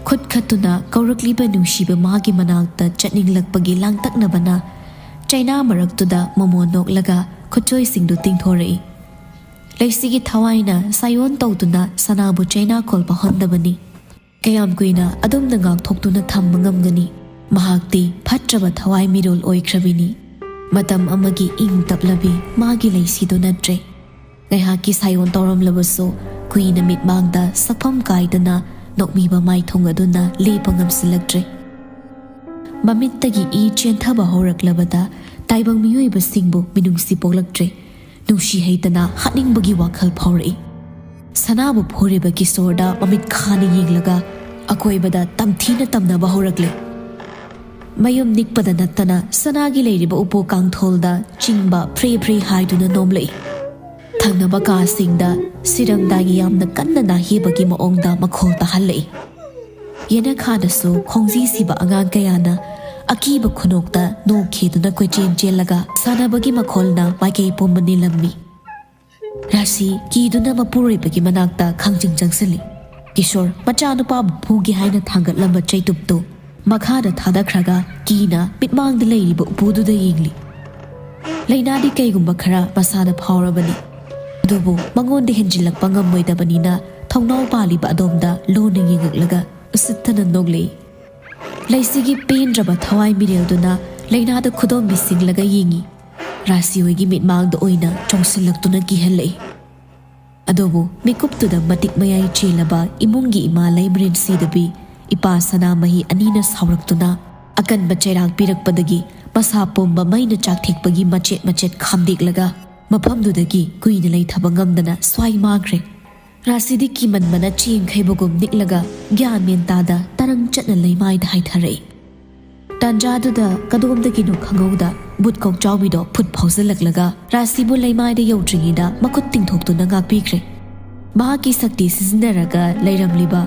ꯈꯨꯠ ꯈꯠꯇꯨꯅ ꯀꯧꯔꯛꯂꯤꯕ ꯅꯨꯡꯁꯤꯕ ꯃꯥꯒꯤ ꯃꯅꯥꯛꯇ ꯆꯠꯅꯤꯡꯂꯛꯄꯒꯤ ꯂꯥꯡꯇꯛꯅꯕꯅ ꯆꯩꯅꯥ ꯃꯔꯛꯇꯨꯗ ꯃꯃꯣꯟ ꯅꯣꯛꯂꯒ ꯈꯨꯠꯆꯣꯏꯁꯤꯡꯗꯨ ꯇꯤꯡꯊꯣꯔꯛꯏ꯫ ꯂꯩꯁꯤꯒꯤ ꯊꯋꯥꯏꯅ ꯁꯥꯏꯑꯣꯟ ꯇꯧꯗꯨꯅ ꯁꯅꯥꯕꯨ ꯆꯩꯅꯥꯈꯣꯜ ꯄꯥꯍꯟꯗꯕꯅꯤ꯫ ꯀꯌꯥꯝ ꯀꯨꯏꯅ ꯑꯗꯨꯝꯅ ꯉꯥꯛꯊꯣꯛꯇꯨꯅ ꯊꯝꯕ ꯉꯝꯒꯅꯤ? ꯃꯍꯥꯛꯇꯤ ꯐꯠꯇ꯭ꯔꯕ ꯊꯋꯥꯏ ꯃꯤꯔꯣꯜ ꯑꯣꯏꯈ꯭ꯔꯕꯤꯅꯤ꯫ ꯃꯇꯝ ꯑꯃꯒꯤ ꯏꯪ ꯇꯞꯂꯕꯤ ꯃꯥꯒꯤ ꯂꯩꯁꯤꯗꯨ ꯅꯠꯇ꯭ꯔꯦ꯫ ꯉꯥꯏꯍꯥꯛꯀꯤ ꯁꯥꯏꯑꯣꯟ ꯇꯧꯔꯝꯂꯕꯁꯨ ꯀꯨꯏꯅ ꯃꯤꯠꯃꯥꯡꯗ ꯁꯛꯐꯝ ꯀꯥꯏꯗꯅ ꯅꯣꯛꯃꯤꯕ ꯃꯥꯏꯊꯣꯡ ꯑꯗꯨꯅ ꯂꯦꯞꯄ ꯉꯝꯁꯤꯜꯂꯛꯇ꯭ꯔꯦ꯫ ꯃꯃꯤꯠꯇꯒꯤ ꯏ ꯆꯦꯟꯊꯕ ꯍꯧꯔꯛꯂꯕꯗ ꯇꯥꯏꯕꯪ ꯃꯤꯑꯣꯏꯕꯁꯤꯡꯕꯨ ꯃꯤꯅꯨꯡꯁꯤ ꯄꯣꯛꯂꯛꯇ꯭ꯔꯦ꯫ ꯅꯨꯡꯁꯤ ꯍꯩꯇꯅ ꯍꯥꯠꯅꯤꯡꯕꯒꯤ ꯋꯥꯈꯜ ꯐꯥꯎꯔꯛꯏ꯫ ꯁꯅꯥꯕꯨ ꯐꯨꯔꯤꯕ ꯀꯤꯁꯣꯔꯗ ꯃꯃꯤꯠ ꯈꯥꯅ ꯌꯦꯡꯂꯒ ꯑꯀꯣꯏꯕꯗ ꯇꯝꯊꯤꯅ ꯇꯝꯅꯕ ꯍꯧꯔꯛꯂꯦ꯫ ꯃꯌꯨꯝ ꯅꯤꯛꯄꯗ ꯅꯠꯇꯅ ꯁꯅꯥꯒꯤ ꯂꯩꯔꯤꯕ ꯎꯄꯨ ꯀꯥꯡꯊꯣꯜꯗ ꯆꯤꯡꯕ ꯐ꯭ꯔꯦ ꯐ꯭ꯔꯦ ꯍꯥꯏꯗꯨꯅ ꯅꯣꯝꯂꯛꯏ꯫ ꯊꯪꯅꯕ ꯀꯥꯁꯤꯡꯗ ꯁꯤꯔꯝꯗꯥꯏꯒꯤ ꯌꯥꯝꯅ ꯀꯟꯅ ꯅꯥꯍꯦꯕꯒꯤ ꯃꯑꯣꯡꯗ ꯃꯈꯣꯜ ꯇꯥꯍꯜꯂꯛꯏ꯫ ꯌꯦꯅꯈꯥꯗꯁꯨ ꯈꯣꯡꯖꯤ ꯁꯤꯕ ꯑꯉꯥꯡ ꯀꯌꯥꯅ ꯑꯀꯤꯕ ꯈꯨꯅꯣꯛꯇ ꯅꯣꯛ ꯈꯦꯗꯨꯅ ꯀꯣꯏꯆꯦꯟ ꯆꯦꯜꯂꯒ ꯁꯥꯟꯅꯕꯒꯤ ꯃꯈꯣꯜꯅ ꯃꯥꯏꯀꯩ ꯄꯨꯝꯕ ꯅꯤꯜꯂꯝꯃꯤ꯫ ꯔꯥꯁꯤ ꯀꯤꯗꯨꯅ ꯃꯄꯨꯔꯣꯏꯕꯒꯤ ꯃꯅꯥꯛꯇ ꯈꯥꯡꯖꯤꯡ ꯆꯪꯁꯤꯜꯂꯤ꯫ ꯀꯤꯁꯣꯔ ꯃꯆꯥꯅꯨꯄꯥꯕꯨ ꯐꯨꯒꯦ ꯍꯥꯏꯅ ꯊꯥꯡꯒꯠꯂꯝꯕ ꯆꯩꯇꯨꯞꯇꯨ ꯃꯈꯥꯗ ꯊꯥꯗꯈ꯭ꯔꯒ ꯀꯤꯅ ꯃꯤꯠꯃꯥꯡꯗ ꯂꯩꯔꯤꯕ ꯎꯄꯨꯗꯨꯗ ꯌꯦꯡꯂꯤ꯫ ꯂꯩꯅꯥꯗꯤ ꯀꯩꯒꯨꯝꯕ ꯈꯔ ꯃꯁꯥꯗ ꯐꯥꯎꯔꯕꯅꯤ, ꯑꯗꯨꯕꯨ ꯃꯉꯣꯟꯗ ꯍꯦꯟꯖꯤꯜꯂꯛꯄ ꯉꯝꯃꯣꯏꯗꯕꯅꯤꯅ ꯊꯣꯡꯅꯥꯎ ꯄꯥꯜꯂꯤꯕ ꯑꯗꯣꯝꯗ ꯂꯨꯅ ꯌꯦꯡꯉꯛꯂꯒ ꯎꯁꯤꯠꯇꯅ ꯅꯣꯛꯂꯛꯏ꯫ ꯂꯩꯁꯤꯒꯤ ꯄꯦꯟꯗ꯭ꯔꯕ ꯊꯋꯥꯏ ꯃꯤꯔꯦꯜꯗꯨꯅ ꯂꯩꯅꯥꯗ ꯈꯨꯗꯣꯝꯕꯤ ꯁꯤꯡꯂꯒ ꯌꯦꯡꯉꯤ꯫ ꯔꯥꯁꯤ ꯍꯣꯏꯒꯤ ꯃꯤꯠꯃꯥꯡꯗ ꯑꯣꯏꯅ ꯆꯣꯡꯁꯤꯜꯂꯛꯇꯨꯅ ꯀꯤꯍꯜꯂꯛꯏ꯫ ꯑꯗꯨꯕꯨ ꯃꯤꯀꯨꯞꯇꯨꯗ ꯃꯇꯤꯛ ꯃꯌꯥꯏ ꯆꯦꯜꯂꯕ ꯏꯃꯨꯡꯒꯤ ꯏꯃꯥ ꯂꯩꯃꯔꯦꯟ ꯁꯤꯗꯕꯤ ꯏꯄꯥ ꯁꯅꯥꯃꯍꯤ ꯑꯅꯤꯅ ꯁꯥꯎꯔꯛꯇꯨꯅ ꯑꯀꯟꯕ ꯆꯩꯔꯥꯛ ꯄꯤꯔꯛꯄꯗꯒꯤ ꯃꯁꯥ ꯄꯨꯝꯕ ꯃꯩꯅ ꯆꯥꯛꯊꯦꯛꯄꯒꯤ ꯃꯆꯦꯠ ꯃꯆꯦꯠ ꯈꯥꯝꯗꯦꯛꯂꯒ ꯃꯐꯝꯗꯨꯗꯒꯤ ꯀꯨꯏꯅ ꯂꯩꯊꯕ ꯉꯝꯗꯅ ꯁ꯭ꯋꯥꯏ ꯃꯥꯡꯈ꯭ꯔꯦ꯫ ꯔꯥꯁꯤꯗꯤ ꯀꯤꯃꯟꯕꯅ ꯆꯦꯡ ꯈꯩꯕꯒꯨꯝ ꯅꯤꯛꯂꯒ ꯒ꯭ꯌꯥꯟ ꯃꯦꯟ ꯇꯥꯗ ꯇꯔꯪ ꯆꯠꯅ ꯂꯩꯃꯥꯏꯗ ꯍꯥꯏꯊꯔꯛꯏ꯫ ꯇꯥꯟꯖꯥꯗꯨꯗ ꯀꯗꯣꯝꯗꯒꯤꯅꯣ ꯈꯪꯍꯧꯗ ꯕꯨꯠ ꯀꯣꯛꯆꯥꯎꯕꯤꯗꯣ ꯐꯨꯠ ꯐꯥꯎꯖꯤꯜꯂꯛꯂꯒ ꯔꯥꯁꯤꯕꯨ ꯂꯩꯃꯥꯏꯗ ꯌꯧꯗ꯭ꯔꯤꯉꯩꯗ ꯃꯈꯨꯠ ꯇꯤꯡꯊꯣꯛꯇꯨꯅ ꯉꯥꯛꯄꯤꯈ꯭ꯔꯦ꯫ ꯃꯍꯥꯛꯀꯤ ꯁꯛꯇꯤ ꯁꯤꯖꯤꯟꯅꯔꯒ ꯂꯩꯔꯝꯂꯤꯕ,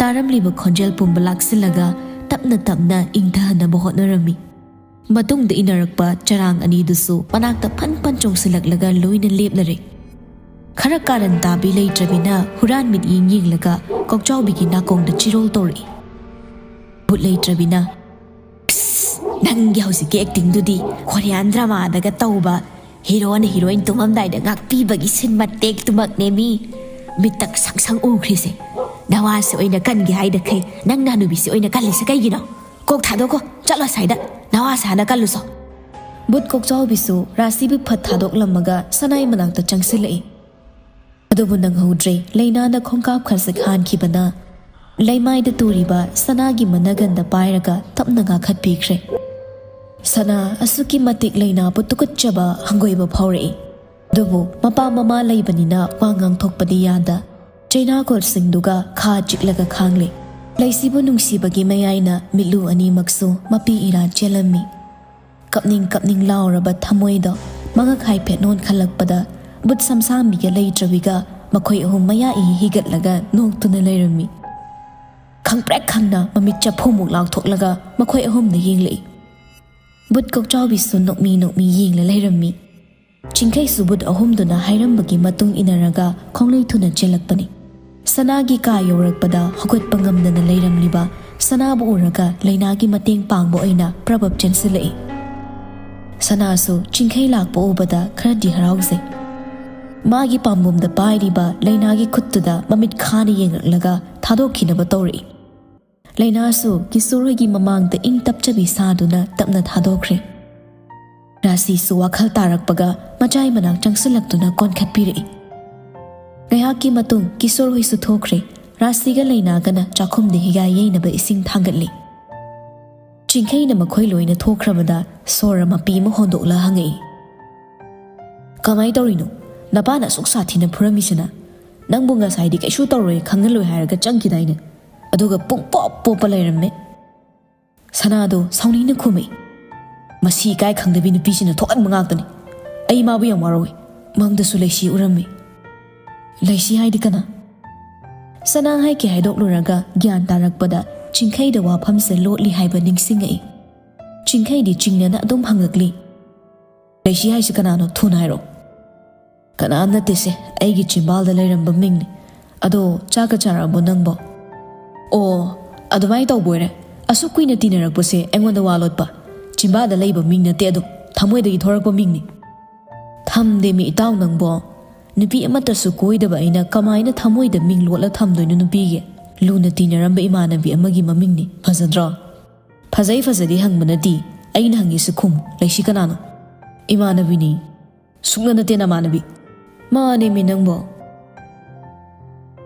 ꯇꯥꯔꯝꯂꯤꯕ ꯈꯣꯟꯖꯦꯜ ꯄꯨꯝꯕ ꯂꯥꯛꯁꯤꯜꯂꯒ ꯇꯞꯅ ꯇꯞꯅ ꯏꯪꯊꯍꯟꯅꯕ ꯍꯣꯠꯅꯔꯝꯃꯤ꯫ ꯃꯇꯨꯡꯗ ꯏꯟꯅꯔꯛꯄ ꯆꯔꯥꯡ ꯑꯅꯤꯗꯨꯁꯨ ꯃꯅꯥꯛꯇ ꯐꯟ ꯐꯟ ꯆꯣꯡꯁꯤꯜꯂꯛꯂꯒ ꯂꯣꯏꯅ ꯂꯦꯞꯅꯔꯦ꯫ ꯈꯔ ꯀꯥꯔꯟ ꯇꯥꯕꯤ ꯂꯩꯇ꯭ꯔꯕꯤꯅ ꯍꯨꯔꯥꯟ ꯃꯤꯠꯌꯦꯡ ꯌꯦꯡꯂꯒ ꯀꯣꯛꯆꯥꯎꯕꯤꯒꯤ ꯅꯥꯀꯣꯡꯗ ꯆꯤꯔꯣꯜ ꯇꯧꯔꯛꯏ꯫ ꯕꯨꯠ ꯂꯩꯇ꯭ꯔꯕꯤꯅ, "ꯄꯤꯁ, ꯅꯪꯒꯤ ꯍꯧꯖꯤꯛꯀꯤ ꯑꯦꯛꯇꯤꯡꯗꯨꯗꯤ ꯀꯣꯔꯤꯌꯥꯟ ꯗ꯭ꯔꯃꯥꯗꯒ ꯇꯧꯕ ꯍꯤꯔꯣꯅ ꯍꯤꯔꯣꯏꯟ ꯇꯨꯝꯃꯝꯗꯥꯏꯗ ꯉꯥꯛꯄꯤꯕꯒꯤ ꯁꯤꯟ ꯃꯇꯦꯛꯇꯨꯃꯛꯅꯦ ꯃꯤ꯫ ꯃꯤꯠꯇ ꯁꯪ ꯁꯪ ꯎꯈ꯭ꯔꯤꯁꯦ꯫ ꯅꯋꯥꯁꯦ ꯑꯣꯏꯅ ꯀꯟꯒꯦ ꯍꯥꯏꯗꯈꯩ ꯅꯪꯅ ꯍꯅꯨꯕꯤꯁꯦ ꯑꯣꯏꯅ ꯀꯜꯂꯤꯁꯦ ꯀꯩꯒꯤꯅꯣ? ꯀꯣꯛ ꯊꯥꯗꯣꯛꯈꯣ, ꯆꯠꯂꯣ ꯑꯁ꯭ꯋꯥꯏꯗ꯫ ꯅꯋꯥꯁꯦ ꯍꯥꯟꯅ ꯀꯜꯂꯨꯁꯣ꯫" ꯕꯨꯠ ꯀꯣꯛꯆꯥꯎꯕꯤꯁꯨ ꯔꯥꯁꯤꯕꯨ ꯐꯠ ꯊꯥꯗꯣꯛꯂꯝꯃꯒ ꯁꯅꯥꯏ ꯃꯅꯥꯛꯇ ꯆꯪꯁꯤꯜꯂꯛꯏ꯫ ꯑꯗꯨꯕꯨ ꯅꯪꯍꯧꯗ꯭ꯔꯦ꯫ ꯂꯩꯅꯥꯅ ꯈꯣꯡꯀꯥꯞ ꯈꯖꯤꯛ ꯍꯥꯟꯈꯤꯕꯅ ꯂꯩꯃꯥꯏꯗ ꯇꯨꯔꯤꯕ ꯁꯅꯥꯒꯤ ꯃꯅꯒꯟꯗ ꯄꯥꯏꯔꯒ ꯇꯞꯅ ꯉꯥꯛꯈꯠꯄꯤꯈ꯭ꯔꯦ꯫ ꯁꯅꯥ ꯑꯁꯨꯛꯀꯤ ꯃꯇꯤꯛ ꯂꯩꯅꯥꯕꯨ ꯇꯨꯀꯠꯆꯕ ꯍꯪꯒꯣꯏꯕ ꯐꯥꯎꯔꯛꯏ꯫ ꯑꯗꯨꯕꯨ ꯃꯄꯥ ꯃꯃꯥ ꯂꯩꯕꯅꯤꯅ ꯋꯥ ꯉꯥꯡꯊꯣꯛꯄꯗꯤ ꯌꯥꯗ꯫ ꯆꯩꯅꯥꯀꯣꯜꯁꯤꯡꯗꯨꯒ ꯈꯥ ꯆꯤꯛꯂꯒ ꯈꯥꯡꯂꯦ꯫ ꯂꯩꯁꯤꯕꯨ ꯅꯨꯡꯁꯤꯕꯒꯤ ꯃꯌꯥꯏꯅ ꯃꯤꯠꯂꯨ ꯑꯅꯤꯃꯛꯁꯨ ꯃꯄꯤ ꯏꯔꯥ ꯆꯦꯜꯂꯝꯃꯤ꯫ ꯀꯞꯅꯤꯡ ꯀꯞꯅꯤꯡ ꯂꯥꯎꯔꯕ ꯊꯃꯣꯏꯗꯣ ꯃꯉꯛ ꯍꯥꯏꯐꯦꯠ ꯅꯣꯟꯈꯠꯂꯛꯄꯗ ꯕꯨꯠ ꯁꯝꯁꯥꯡꯕꯤꯒ ꯂꯩꯇ꯭ꯔꯕꯤꯒ ꯃꯈꯣꯏ ꯑꯍꯨꯝ ꯃꯌꯥ ꯏ ꯍꯤꯒꯠꯂꯒ ꯅꯣꯛꯇꯨꯅ ꯂꯩꯔꯝꯃꯤ꯫ ꯈꯪꯄ꯭ꯔꯦꯛ ꯈꯪꯅ ꯃꯃꯤꯠ ꯆꯐꯨꯃꯨꯛ ꯂꯥꯎꯊꯣꯛꯂꯒ ꯃꯈꯣꯏ ꯑꯍꯨꯝꯗ ꯌꯦꯡꯂꯛꯏ꯫ ꯕꯨꯠ ꯀꯧꯆꯥꯎꯕꯤꯁꯨ ꯅꯣꯛꯃꯤ ꯅꯣꯛꯃꯤ ꯌꯦꯡꯂ ꯂꯩꯔꯝꯃꯤ꯫ ꯆꯤꯡꯈꯩꯁꯨ ꯕꯨꯠ ꯑꯍꯨꯝꯗꯨꯅ ꯍꯥꯏꯔꯝꯕꯒꯤ ꯃꯇꯨꯡ ꯏꯟꯅꯔꯒ ꯈꯣꯡꯂꯩ ꯊꯨꯅ ꯆꯦꯜꯂꯛꯄꯅꯤ꯫ ꯁꯅꯥꯒꯤ ꯀꯥ ꯌꯧꯔꯛꯄꯗ ꯍꯧꯒꯠꯄ ꯉꯝꯗꯅ ꯂꯩꯔꯝꯂꯤꯕ ꯁꯅꯥꯕꯨ ꯎꯔꯒ ꯂꯩꯅꯥꯒꯤ ꯃꯇꯦꯡ ꯄꯥꯡꯕ ꯑꯣꯏꯅ ꯄ꯭ꯔꯕꯞ ꯆꯦꯟꯁꯤꯜꯂꯛꯏ꯫ ꯁꯅꯥꯁꯨ ꯆꯤꯡꯈꯩ ꯂꯥꯛꯄ ꯎꯕꯗ ꯈꯔꯗꯤ ꯍꯔꯥꯎꯖꯩ꯫ ꯃꯥꯒꯤ ꯄꯥꯝꯕꯣꯝꯗ ꯄꯥꯏꯔꯤꯕ ꯂꯩꯅꯥꯒꯤ ꯈꯨꯠꯇꯨꯗ ꯃꯃꯤꯠ ꯈꯥꯅ ꯌꯦꯡꯂꯛꯂꯒ ꯊꯥꯗꯣꯛꯈꯤꯅꯕ ꯇꯧꯔꯛꯏ꯫ ꯂꯩꯅꯥꯁꯨ ꯀꯤꯁꯣꯔ ꯍꯣꯏꯒꯤ ꯃꯃꯥꯡꯗ ꯏꯪ ꯇꯞꯆꯕꯤ ꯁꯥꯗꯨꯅ ꯇꯞꯅ ꯊꯥꯗꯣꯛꯈ꯭ꯔꯦ꯫ ꯔꯥꯁꯤꯁꯨ ꯋꯥꯈꯜ ꯇꯥꯔꯛꯄꯒ ꯃꯆꯥꯏ ꯃꯅꯥꯛ ꯆꯪꯁꯤꯜꯂꯛꯇꯨꯅ ꯀꯣꯟꯈꯠꯄꯤꯔꯛꯏ꯫ ꯉꯥꯏꯍꯥꯛꯀꯤ ꯃꯇꯨꯡ ꯀꯤꯁꯣꯔ ꯍꯣꯏꯁꯨ ꯊꯣꯛꯈ꯭ꯔꯦ꯫ ꯔꯥꯁꯤꯒ ꯂꯩꯅꯥꯒꯅ ꯆꯥꯛꯈꯨꯝꯗ ꯍꯤꯒꯥꯏ ꯌꯩꯅꯕ ꯏꯁꯤꯡ ꯊꯥꯡꯒꯠꯂꯤ꯫ ꯆꯤꯡꯈꯩꯅ ꯃꯈꯣꯏ ꯂꯣꯏꯅ ꯊꯣꯛꯈ꯭ꯔꯕꯗ ꯁꯣꯔ ꯃꯄꯤ ꯑꯃ ꯍꯣꯟꯗꯣꯛꯂ ꯍꯪꯉꯛꯏ, "ꯀꯃꯥꯏ ꯇꯧꯔꯤꯅꯣ? ꯅꯄꯥꯅ ꯑꯁꯨꯛ ꯁꯥꯊꯤꯅ ꯐꯨꯔꯝꯃꯤꯁꯤꯅ? ꯅꯪꯕꯨ ꯉꯁꯥꯏꯗꯤ ꯀꯩꯁꯨ ꯇꯧꯔꯣꯏ ꯈꯪꯍꯜꯂꯣꯏ ꯍꯥꯏꯔꯒ ꯆꯪꯈꯤꯗꯥꯏꯅꯦ? ꯑꯗꯨꯒ ꯄꯨꯡ ꯄꯣꯞ ꯄꯣꯞꯄ ꯂꯩꯔꯝꯃꯦ꯫" ꯁꯅꯥꯗꯣ ꯁꯥꯎꯅꯤꯡꯅ ꯈꯨꯝꯃꯛꯏ, "ꯃꯁꯤ ꯏꯀꯥꯏ ꯈꯪꯗꯕꯤ ꯅꯨꯄꯤꯁꯤꯅ ꯊꯣꯛꯍꯟꯕ ꯉꯥꯛꯇꯅꯤ꯫ ꯑꯩ ꯃꯥꯕꯨ ꯌꯥꯝ ꯋꯥꯔꯧꯏ꯫" ꯃꯪꯗꯁꯨ ꯂꯩꯁꯤ ꯎꯔꯝꯃꯤ꯫ ꯂꯩꯁꯤ ꯍꯥꯏꯗꯤ ꯀꯅꯥ? ꯁꯅꯥ ꯍꯥꯏꯒꯦ ꯍꯥꯏꯗꯣꯛꯂꯨꯔꯒ ꯒ꯭ꯌꯥꯟ ꯇꯥꯔꯛꯄꯗ ꯆꯤꯡꯈꯩꯗ ꯋꯥꯐꯝꯁꯦ ꯂꯣꯠꯂꯤ ꯍꯥꯏꯕ ꯅꯤꯡꯁꯤꯡꯉꯛꯏ꯫ ꯆꯤꯡꯈꯩꯗꯤ ꯆꯤꯡꯅꯅ ꯑꯗꯨꯝ ꯍꯪꯂꯛꯂꯤ, "ꯂꯩꯁꯤ ꯍꯥꯏꯁꯤ ꯀꯅꯥꯅꯣ? ꯊꯨꯅ ꯍꯥꯏꯔꯛꯑꯣ꯫" "ꯀꯅꯥꯝ ꯅꯠꯇꯦꯁꯦ, ꯑꯩꯒꯤ ꯆꯤꯝꯕꯥꯜꯗ ꯂꯩꯔꯝꯕ ꯃꯤꯡꯅꯤ꯫ ꯑꯗꯣ ꯆꯥꯛꯀ ꯆꯥꯔꯛꯑꯕꯣ ꯅꯪꯕꯣ?" "ꯑꯣ, ꯑꯗꯨꯃꯥꯏꯅ ꯇꯧꯕ ꯑꯣꯏꯔꯦ꯫ ꯑꯁꯨꯛ ꯀꯨꯏꯅ ꯇꯤꯟꯅꯔꯛꯄꯁꯦ ꯑꯩꯉꯣꯟꯗ ꯋꯥ ꯂꯣꯠꯄ꯫ ꯆꯤꯝꯕꯥꯜꯗ ꯂꯩꯕ ꯃꯤꯡ ꯅꯠꯇꯦ ꯑꯗꯣ, ꯊꯃꯣꯏꯗꯒꯤ ꯊꯣꯔꯛꯄ ꯃꯤꯡꯅꯤ꯫" "ꯊꯝꯗꯦꯃꯤ ꯏꯇꯥꯎ ꯅꯪꯕꯣ꯫ ꯅꯨꯄꯤ ꯑꯃꯠꯇꯁꯨ ꯀꯣꯏꯗꯕ ꯑꯩꯅ ꯀꯃꯥꯏꯅ ꯊꯃꯣꯏꯗ ꯃꯤꯡ ꯂꯣꯠꯂ ꯊꯝꯗꯣꯏꯅꯣ ꯅꯨꯄꯤꯒꯤ? ꯂꯨꯅ ꯇꯤꯟꯅꯔꯝꯕ ꯏꯃꯥꯟꯅꯕꯤ ꯑꯃꯒꯤ ꯃꯃꯤꯡꯅꯤ꯫ ꯐꯖꯗ꯭ꯔꯣ?" "ꯐꯖꯩ ꯐꯖꯗꯦ ꯍꯪꯕ ꯅꯠꯇꯦ꯫ ꯑꯩꯅ ꯍꯪꯉꯤꯁꯤ ꯈꯨꯝꯃꯨ꯫ ꯂꯩꯁꯤ ꯀꯅꯥꯅꯣ?" "ꯏꯃꯥꯟꯅꯕꯤꯅꯤ꯫" "ꯁꯨꯛꯅ ꯅꯠꯇꯦ ꯅꯃꯥꯟꯅꯕꯤ꯫" "ꯃꯥꯅꯦꯃꯤ ꯅꯪꯕꯣ꯫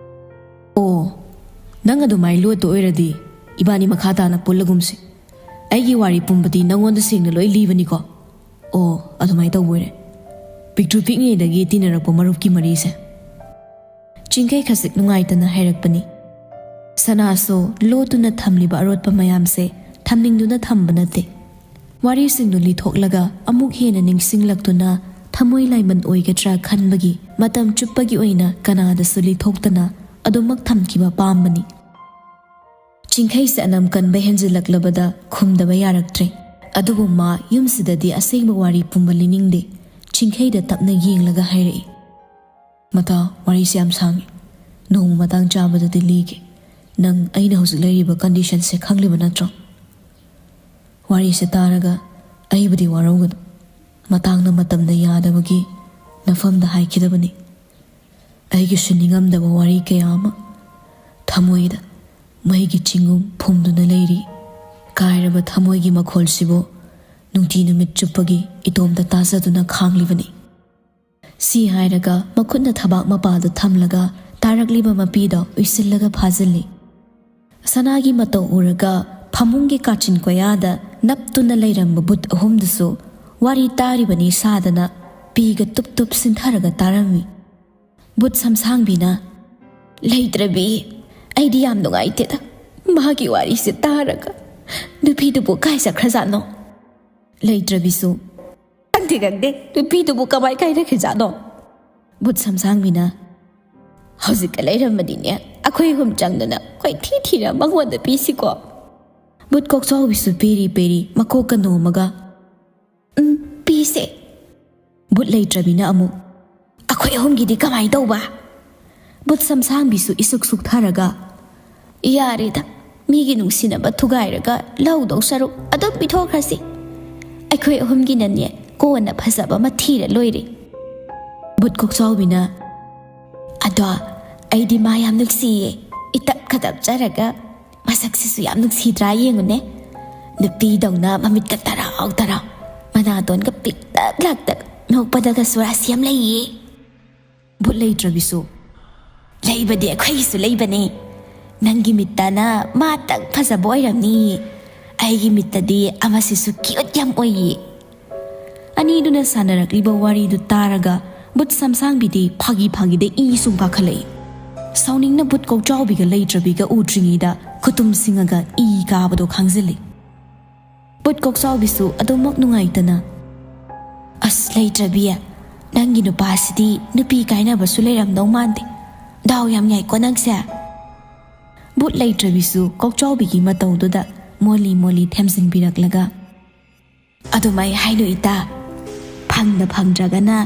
"ꯅꯪ ꯑꯗꯨꯃꯥꯏ ꯂꯣꯠꯇꯣ ꯑꯣꯏꯔꯗꯤ ꯏꯕꯥꯅꯤ ꯃꯈꯥ ꯇꯥꯅ ꯄꯨꯜꯂꯒꯨꯝꯁꯦ꯫ ꯑꯩꯒꯤ ꯋꯥꯔꯤ ꯄꯨꯝꯕꯗꯤ ꯅꯪꯉꯣꯟꯗ ꯁꯦꯡꯅ ꯂꯣꯏ ꯂꯤꯕꯅꯤꯀꯣ?" "ꯑꯣ, ꯑꯗꯨꯃꯥꯏ ꯇꯧꯕ ꯑꯣꯏꯔꯦ꯫ ꯄꯤꯛꯇ꯭ꯔꯨ ꯄꯤꯛꯉꯩꯗꯒꯤ ꯇꯤꯟꯅꯔꯛꯄ ꯃꯔꯨꯞꯀꯤ ꯃꯔꯤꯁꯦ?" ꯆꯤꯡꯈꯩ ꯈꯖꯤꯛ ꯅꯨꯡꯉꯥꯏꯇꯅ ꯍꯥꯏꯔꯛꯄꯅꯤ꯫ ꯁꯅꯥꯁꯨ ꯂꯣꯠꯇꯨꯅ ꯊꯝꯂꯤꯕ ꯑꯔꯣꯠꯄ ꯃꯌꯥꯝꯁꯦ ꯊꯝꯅꯤꯡꯗꯨꯅ ꯊꯝꯕ ꯅꯠꯇꯦ꯫ ꯋꯥꯔꯤꯁꯤꯡꯗꯨ ꯂꯤꯊꯣꯛꯂꯒ ꯑꯃꯨꯛ ꯍꯦꯟꯅ ꯅꯤꯡꯁꯤꯡꯂꯛꯇꯨꯅ ꯊꯃꯣꯏ ꯂꯥꯏꯃꯟ ꯑꯣꯏꯒꯗ꯭ꯔꯥ ꯈꯟꯕꯒꯤ ꯃꯇꯝ ꯆꯨꯞꯄꯒꯤ ꯑꯣꯏꯅ ꯀꯅꯥꯗꯁꯨ ꯂꯤꯊꯣꯛꯇꯅ ꯑꯗꯨꯃꯛ ꯊꯝꯈꯤꯕ ꯄꯥꯝꯕꯅꯤ꯫ ꯆꯤꯡꯈꯩꯁꯦ ꯑꯅꯝ ꯀꯟꯕ ꯍꯦꯟꯖꯤꯜꯂꯛꯂꯕꯗ ꯈꯨꯝꯗꯕ ꯌꯥꯔꯛꯇ꯭ꯔꯦ꯫ ꯑꯗꯨꯕꯨ ꯃꯥ ꯌꯨꯝꯁꯤꯗꯗꯤ ꯑꯁꯦꯡꯕ ꯋꯥꯔꯤ ꯄꯨꯝꯕ ꯂꯤꯅꯤꯡꯗꯦ꯫ ꯆꯤꯡꯈꯩꯗ ꯇꯞꯅ ꯌꯦꯡꯂꯒ ꯍꯥꯏꯔꯛꯏ, "ꯃꯇꯥ, ꯋꯥꯔꯤꯁꯦ ꯌꯥꯝ ꯁꯥꯡꯉꯤ꯫ ꯅꯣꯡꯃ ꯃꯇꯥꯡ ꯆꯥꯕꯗꯗꯤ ꯂꯤꯒꯦ꯫ ꯅꯪ ꯑꯩꯅ ꯍꯧꯖꯤꯛ ꯂꯩꯔꯤꯕ ꯀꯟꯗꯤꯁꯟꯁꯦ ꯈꯪꯂꯤꯕ ꯅꯠꯇ꯭ꯔꯣ?" ꯋꯥꯔꯤꯁꯦ ꯇꯥꯔꯒ ꯑꯩꯕꯨꯗꯤ ꯋꯥꯔꯧꯒꯅꯨ꯫ ꯃꯇꯥꯡꯅ ꯃꯇꯝꯗ ꯌꯥꯗꯕꯒꯤ ꯅꯐꯝꯗ ꯍꯥꯏꯈꯤꯗꯕꯅꯤ꯫ ꯑꯩꯒꯤꯁꯨ ꯅꯤꯡꯉꯝꯗꯕ ꯋꯥꯔꯤ ꯀꯌꯥ ꯑꯃ ꯊꯃꯣꯏꯗ ꯃꯩꯒꯤ ꯆꯤꯡꯒꯨꯝ ꯐꯨꯝꯗꯨꯅ ꯂꯩꯔꯤ꯫ ꯀꯥꯏꯔꯕ ꯊꯃꯣꯏꯒꯤ ꯃꯈꯣꯜꯁꯤꯕꯨ ꯅꯨꯡꯇꯤ ꯅꯨꯃꯤꯠ ꯆꯨꯞꯄꯒꯤ ꯏꯇꯣꯝꯇ ꯇꯥꯖꯗꯨꯅ ꯈꯥꯡꯂꯤꯕꯅꯤ꯫ ꯁꯤ ꯍꯥꯏꯔꯒ ꯃꯈꯨꯠꯅ ꯊꯕꯥꯛ ꯃꯄꯥꯗꯨ ꯊꯝꯂꯒ ꯇꯥꯔꯛꯂꯤꯕ ꯃꯄꯤꯗꯣ ꯎꯏꯁꯤꯜꯂꯒ ꯐꯥꯖꯤꯜꯂꯤ꯫ ꯁꯅꯥꯒꯤ ꯃꯇꯧ ꯎꯔꯒ ꯐꯃꯨꯡꯒꯤ ꯀꯥꯆꯤꯟ ꯀꯣꯌꯥꯗ ꯅꯞꯇꯨꯅ ꯂꯩꯔꯝꯕ ꯕꯨꯠ ꯑꯍꯨꯝꯗꯨꯁꯨ ꯋꯥꯔꯤ ꯇꯥꯔꯤꯕꯅꯤ ꯁꯥꯗꯅ ꯄꯤꯒ ꯇꯨꯞ ꯇꯨꯞ ꯁꯤꯟꯊꯔꯒ ꯇꯥꯔꯝꯃꯤ꯫ ꯕꯨꯠ ꯁꯝꯁꯥꯡꯕꯤꯅ, "ꯂꯩꯇ꯭ꯔꯕꯤ, ꯑꯩꯗꯤ ꯌꯥꯝ ꯅꯨꯡꯉꯥꯏꯇꯦꯗ꯫ ꯃꯥꯒꯤ ꯋꯥꯔꯤꯁꯦ ꯇꯥꯔꯒ ꯅꯨꯄꯤꯗꯨꯕꯨ ꯀꯥꯏ ꯆꯠꯈ꯭ꯔꯖꯥꯠꯅꯣ?" ꯂꯩꯇ꯭ꯔꯕꯤꯁꯨ, "ꯈꯪꯗꯦ, ꯈꯪꯗꯦ, ꯅꯨꯄꯤꯗꯨꯕꯨ ꯀꯃꯥꯏ ꯀꯥꯏꯅꯈ꯭ꯔꯖꯥꯠꯅꯣ?" ꯕꯨꯠ ꯁꯝꯁꯥꯡꯕꯤꯅ, "ꯍꯧꯖꯤꯛꯀ ꯂꯩꯔꯝꯃꯗꯤꯅꯦ, ꯑꯩꯈꯣꯏ ꯑꯍꯨꯝ ꯆꯪꯗꯅ ꯀꯣꯏꯊꯤ ꯊꯤꯔ ꯃꯉꯣꯟꯗ ꯄꯤꯁꯤꯀꯣ?" ꯕꯨꯠ ꯀꯣꯛꯆꯥꯎꯕꯤꯁꯨ ꯄꯦꯔꯤ ꯄꯦꯔꯤ ꯃꯀꯣꯛꯀ ꯅꯣꯝꯃꯒ, "ꯎꯝ, ꯄꯤꯁꯦ꯫" ꯕꯨꯠ ꯂꯩꯇ꯭ꯔꯕꯤꯅ ꯑꯃꯨꯛ, "ꯑꯩꯈꯣꯏ ꯑꯍꯨꯝꯒꯤꯗꯤ ꯀꯃꯥꯏ ꯇꯧꯕ?" ꯕꯨꯠ ꯁꯝꯁꯥꯡꯕꯤꯁꯨ ꯏꯁꯨꯛ ꯁꯨꯛꯊꯔꯒ, "ꯌꯥꯔꯦꯗ, ꯃꯤꯒꯤ ꯅꯨꯡꯁꯤꯅꯕ ꯊꯨꯒꯥꯏꯔꯒ ꯂꯧꯗꯧ ꯁꯔꯨꯛ ꯑꯗꯨꯝ ꯄꯤꯊꯣꯛꯈ꯭ꯔꯁꯤ꯫ ꯑꯩꯈꯣꯏ ꯑꯍꯨꯝꯒꯤꯅꯅꯦ ꯀꯣꯟꯅ ꯐꯖꯕ ꯑꯃ ꯊꯤꯔ ꯂꯣꯏꯔꯦ꯫" ꯕꯨꯠ ꯀꯣꯛꯆꯥꯎꯕꯤꯅ, "ꯑꯗꯣ ꯑꯩꯗꯤ ꯃꯥ ꯌꯥꯝ ꯅꯨꯡꯁꯤꯌꯦ, ꯏꯇꯞ ꯈꯇꯞꯆꯔꯒ꯫ ꯃꯁꯛꯁꯤꯁꯨ ꯌꯥꯝ ꯅꯨꯡꯁꯤꯗ꯭ꯔꯥ ꯌꯦꯡꯉꯨꯅꯦ꯫ ꯅꯨꯄꯤꯗꯧꯅ ꯃꯃꯤꯠꯀ ꯇꯔꯥꯎ ꯇꯔꯥꯎ, ꯃꯅꯥꯇꯣꯟꯒ ꯄꯤꯛꯇꯛ ꯂꯥꯛꯇꯛ, ꯅꯣꯛꯄꯗꯒꯁꯨ ꯔꯥꯁꯤ ꯌꯥꯝ ꯂꯩꯌꯦ꯫" ꯕꯨꯠ ꯂꯩꯇ꯭ꯔꯕꯤꯁꯨ, "ꯂꯩꯕꯗꯤ ꯑꯩꯈꯣꯏꯒꯤꯁꯨ ꯂꯩꯕꯅꯦ꯫ "ꯅꯪꯒꯤ ꯃꯤꯠꯇꯅ ꯃꯥꯇꯪ ꯐꯖꯕ ꯑꯣꯏꯔꯝꯅꯤ, ꯑꯩꯒꯤ ꯃꯤꯠꯇꯗꯤ ꯑꯃꯁꯤꯁꯨ ꯀ꯭ꯌꯨꯠ ꯌꯥꯝ ꯑꯣꯏꯌꯦ꯫" ꯑꯅꯤꯗꯨꯅ ꯁꯥꯟꯅꯔꯛꯂꯤꯕ ꯋꯥꯔꯤꯗꯨ ꯇꯥꯔꯒ ꯕꯨꯠ ꯁꯝꯁꯥꯡꯕꯤꯗꯤ ꯐꯥꯒꯤ ꯐꯥꯒꯤꯗ ꯏ ꯁꯨꯝ ꯀꯥꯈꯠꯂꯛꯏ꯫ ꯁꯥꯎꯅꯤꯡꯅ ꯕꯨꯠ ꯀꯣꯛꯆꯥꯎꯕꯤꯒ ꯂꯩꯇ꯭ꯔꯕꯤꯒ ꯎꯗ꯭ꯔꯤꯉꯩꯗ ꯈꯨꯇꯨꯝ ꯁꯤꯡꯉꯒ ꯏ ꯀꯥꯕꯗꯣ ꯈꯥꯡꯖꯤꯜꯂꯤ꯫ ꯕꯨꯠ ꯀꯣꯛꯆꯥꯎꯕꯤꯁꯨ ꯑꯗꯨꯃꯛ ꯅꯨꯡꯉꯥꯏꯇꯅ, "ꯑꯁ ꯂꯩꯇ꯭ꯔꯕꯤ, ꯅꯪꯒꯤ ꯅꯨꯄꯥꯁꯤꯗꯤ ꯅꯨꯄꯤ ꯀꯥꯏꯅꯕꯁꯨ ꯂꯩꯔꯝꯗꯧ ꯃꯥꯟꯗꯦ꯫ ꯗꯥꯎ ꯌꯥꯝ ꯌꯥꯏꯀꯣ ꯅꯪꯁꯦ꯫" ꯕꯨꯠ ꯂꯩꯇ꯭ꯔꯕꯤꯁꯨ ꯀꯣꯛꯆꯥꯎꯕꯤꯒꯤ ꯃꯇꯧꯗꯨꯗ ꯃꯣꯜꯂꯤ ꯃꯣꯜꯂꯤ ꯊꯦꯝꯖꯤꯟꯕꯤꯔꯛꯂꯒ, "ꯑꯗꯨꯃꯥꯏ ꯍꯥꯏꯅꯨ ꯏꯇꯥ꯫ ꯐꯪꯗ ꯐꯪꯗ꯭ꯔꯒꯅ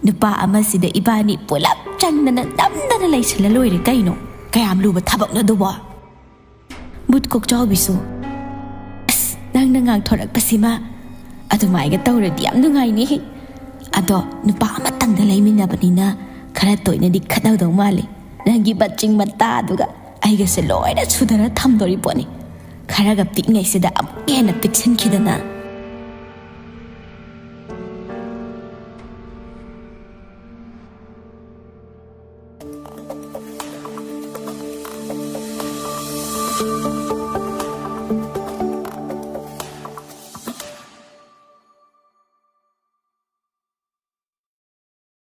ꯅꯨꯄꯥ ꯑꯃꯁꯤꯗ ꯏꯕꯥꯅꯤ ꯄꯨꯂꯞ ꯆꯪꯗꯅ ꯅꯝꯗꯅ ꯂꯩꯁꯤꯜꯂ ꯂꯣꯏꯔꯦ ꯀꯩꯅꯣ꯫ ꯀꯌꯥꯝ ꯂꯨꯕ ꯊꯕꯛꯅꯣ ꯑꯗꯨꯕꯣ?" ꯕꯨꯠ ꯀꯣꯛꯆꯥꯎꯕꯤꯁꯨ, "ꯑꯁ, ꯅꯪꯅ ꯉꯥꯡꯊꯣꯔꯛꯄꯁꯤꯃ ꯑꯗꯨꯃꯥꯏꯒ ꯇꯧꯔꯗꯤ ꯌꯥꯝ ꯅꯨꯡꯉꯥꯏꯅꯤ꯫ ꯑꯗꯣ ꯅꯨꯄꯥ ꯑꯃꯇꯪꯗ ꯂꯩꯃꯤꯟꯅꯕꯅꯤꯅ ꯈꯔ ꯇꯣꯏꯅꯗꯤ ꯈꯠꯅꯗꯧ ꯃꯥꯜꯂꯤ꯫ ꯅꯪꯒꯤ ꯃꯆꯤꯡ ꯃꯇꯥꯗꯨꯒ ꯑꯩꯒꯁꯦ ꯂꯣꯏꯅ ꯁꯨꯗꯔ ꯊꯝꯗꯣꯔꯤ ꯄꯣꯠꯅꯤ꯫ ꯈꯔꯒ ꯄꯤꯛꯉꯩꯁꯤꯗ ꯑꯃꯨꯛ ꯍꯦꯟꯅ ꯄꯤꯛꯁꯤꯟꯈꯤꯗꯅ꯫"